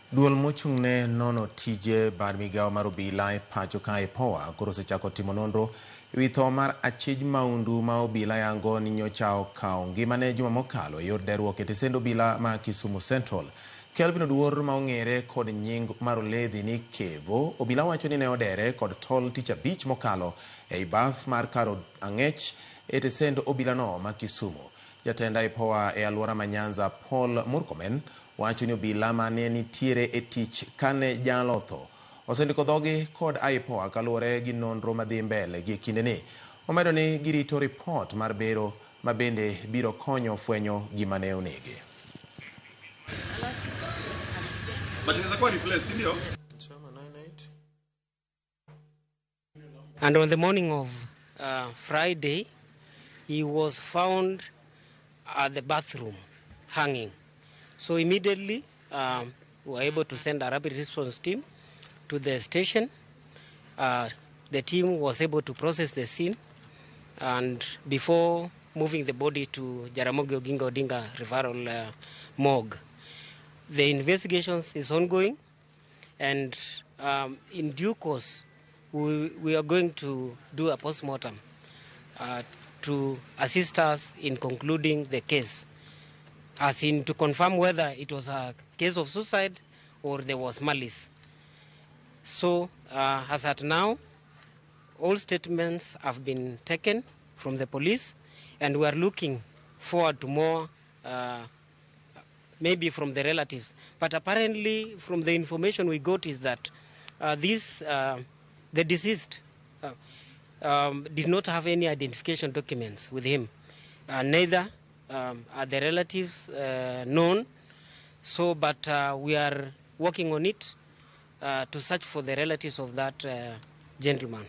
Duol mochung' ne nono tije bad migawo mar obila e pacho ka IPOA koro osechako timo nonro e wi tho mar achij maundu ma obila yango ni nyocha okawo ngimane juma mokalo e yor deruok e tesend obila ma Kisumu Central. Kelvin Oduor ma ong'ere kod nying mar oledhi ni Kevo, obila wacho ni ne odere kod tol tich abich mokalo ei baf mar kar ang'ech e tesend obilano ma Kisumu. Jatend IPOA e alwora ma Nyanza Paul Murkomen wacho ni obila mane nitiere e tich kane jalo otho osendiko dhogi kod IPOA kaluwore gi nonro madhi mbele gi kindeni. Omedo ni girito ripot mar bero ma bende biro konyo fwenyo gima ne onege. But inaweza kuwa replace, si ndio? And on the morning of Friday, he was found at the bathroom hanging. So immediately, we were able to send a rapid response team to the station. The team was able to process the scene, and before moving the body to Jaramogi Oginga Odinga Referral Morgue. The investigations is ongoing, and in due course, we are going to do a postmortem to assist us in concluding the case, as in to confirm whether it was a case of suicide or there was malice. So, as at now, all statements have been taken from the police, and we are looking forward to more, maybe from the relatives. But apparently, from the information we got is that the deceased did not have any identification documents with him. Neither are the relatives known. But we are working on it to search for the relatives of that gentleman.